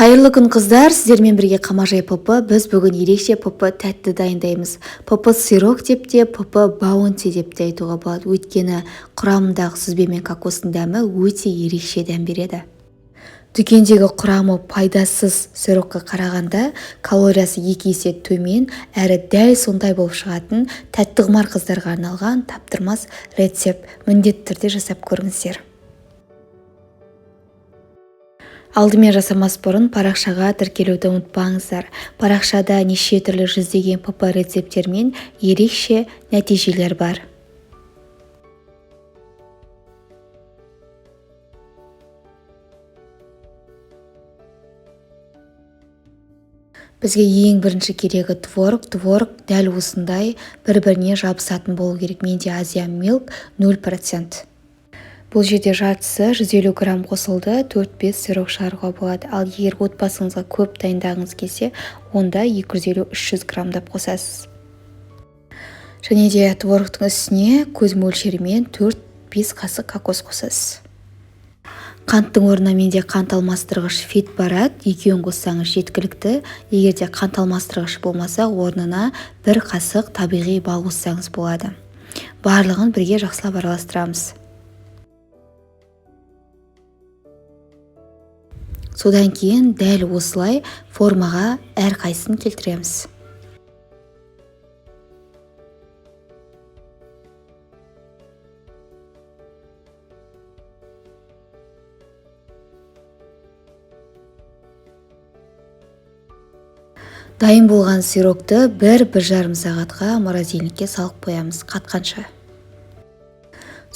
Қайырлы күн, қыздар! Сіздермен бірге Қамажай ПП. Біз бүгін ерекше ПП тәтті дайындаймыз. ПП сырок деп те, ПП баунти деп те айтуға болады. Өйткені құрамындағы сүзбе мен кокостың дәмі өте ерекше дәм береді. Дүкендегі құрамы пайдасыз сырокқа қарағанда калориясы 2 есе төмен, әрі дәл сондай болып шығатын тәтті құмар қыздарға арналған таптырмас рецепт. Міндетті түрде жасап көріңіздер. Алдымен жасамас бұрын парақшаға тіркелуді ұмытпаңыздар. Парақшада неше түрлі жүздеген ПП рецепттер мен ерекше нәтижелер бар. Бізге ең бірінші керегі творог. Творог дәл осындай бір-біріне жабысатын болу керек. Менде Азия Милк 0%. Бұл жерде жартысы 150 грамм қосылды, 4-5 сырок шығаруға болады. Ал егер отбасыңызға көп дайындағыңыз келсе, онда 250-300 граммдап қосасыз. Және де творогтың үстіне көз мөлшерімен 4-5 қасық кокос қосасыз. Қанттың орнына менде қант алмастырғыш фит барады, екеуін қоссаңыз жеткілікті. Егер де қант алмастырғыш болмаса, орнына 1 қасық табиғи бал қоссаңыз болады. Барлығын бірге жақсылап араластырамыз. Содан кейін дәл осылай формаға әрқайсысын келтіреміз. Дайын болған сирокты бір жарым сағатқа морозильникке салып қоямыз қатқанша.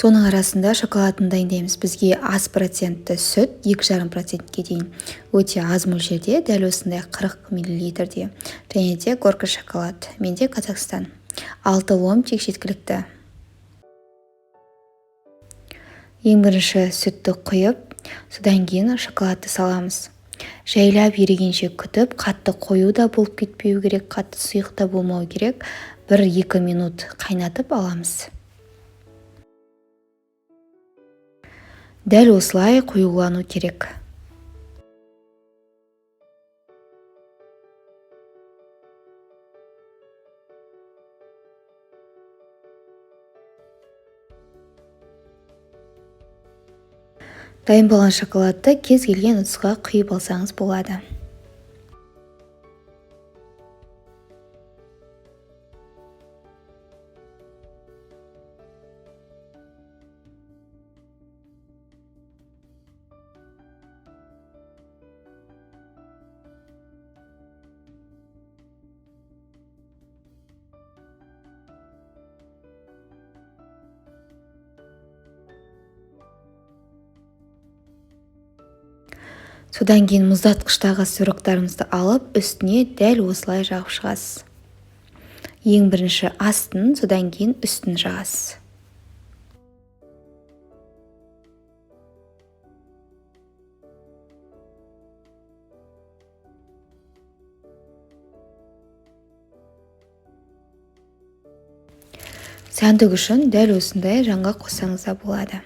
Соның арасында шоколадын дайындаймыз. Бізге аз процентті сүт, екі жарым процентке дейін, өте аз мөлшерде, дәл осындай 40 миллилитрде. Және де горка шоколад. Менде Казахстан. 6 ломтик жеткілікті. Ең бірінші сүтті құйып, содан кейін шоколадты саламыз. Жайлап ерігенше күтіп, қатты қою да болып кетпеу керек, қатты сұйық та болмау керек. 1-2 минут қайнатып аламыз. Дәл осылай қоюлану керек. Дайын болған шоколадты кез келген ыдысқа құйып алсаңыз болады. Содан кейін мұздатқыштағы сыроктарымызды алып, үстіне дәл осылай жағып шығасыз. Ең бірінші астын, содан кейін үстін жағасыз. Сәндік үшін дәл осындай жаңғақ қоссаңыз да болады.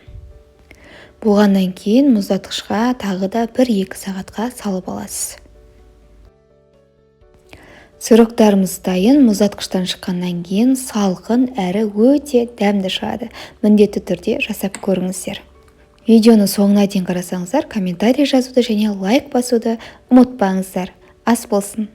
Болғаннан кейін мұздатқышқа тағы да 1-2 сағатқа салып аласыз. Сыроктарымыз дайын. Мұздатқыштан шыққаннан кейін салқын әрі өте дәмді шығады. Міндетті түрде жасап көріңіздер. Видеоны соңына дейін қарасаңыздар, комментарий жазуды және лайк басуды ұмытпаңыздар. Ас болсын!